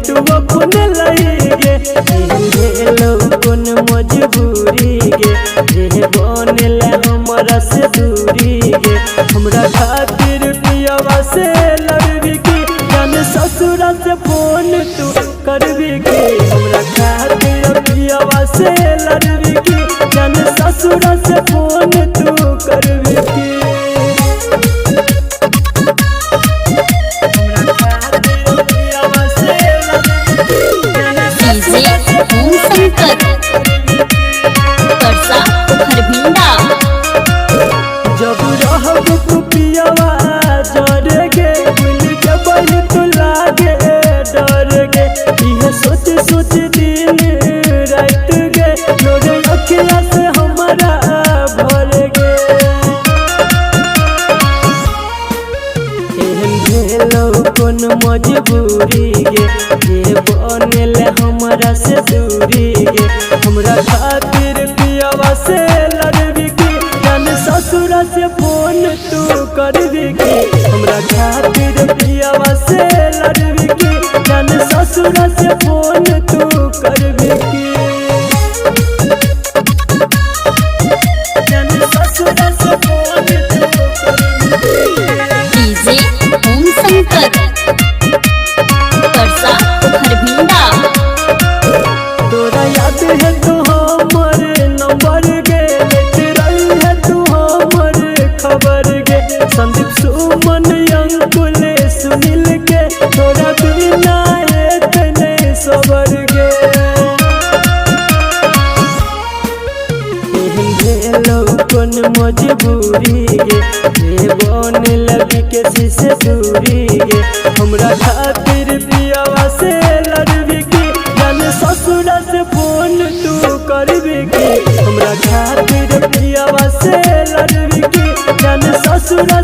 तू अपन लई गे। भेलो कोन मजबूरी गे जे बनल हमरा से दूरी गे। हमरा खातिर पियवा से लड़बी की जान ससुरा से फोन तू करबी की। हमरा खातिर पियवा से लड़बी की जान ससुरा से फोन तू करबी की। हमरा खातिर पियवा से लड़बी की जान डीजे ससुरा से ओम शंकर परसा खरभिंडा। जब रहब तू पियवा जर गे भूल जबई तू लागे डर गे। इहे सोच सोच दिन रात गे लोर अखिया से हमरा भर गे। एहन भेलो कोन मजबूरी गे जे बनल हमरा से दूरी गे। हमरा खातिर पियवा से लड़बी की जान ससुरा से फोन तू करबी की। हमरा खातिर पियवा से लड़बी की जान ससुरा से फोन तू करबी की। जान ससुरा से फोन तू करबी की। डीजे ओम शंकर परसा खरभिंडा। तोरा याद है तू हमर नंबर गे लेते रही है तू हमर खबर गे। संदीप सुमन अंकुल सुनील के तोरा बिना एतने सबर गे। एहन भेलो कोन मजबूरी गे जे बनल के से दूरी गे। हमरा खातिर पियवा से लड़बी की जान ससुरा से फोन तू करबी की। हमरा खातिर पियवा से लड़बी की जान ससुरा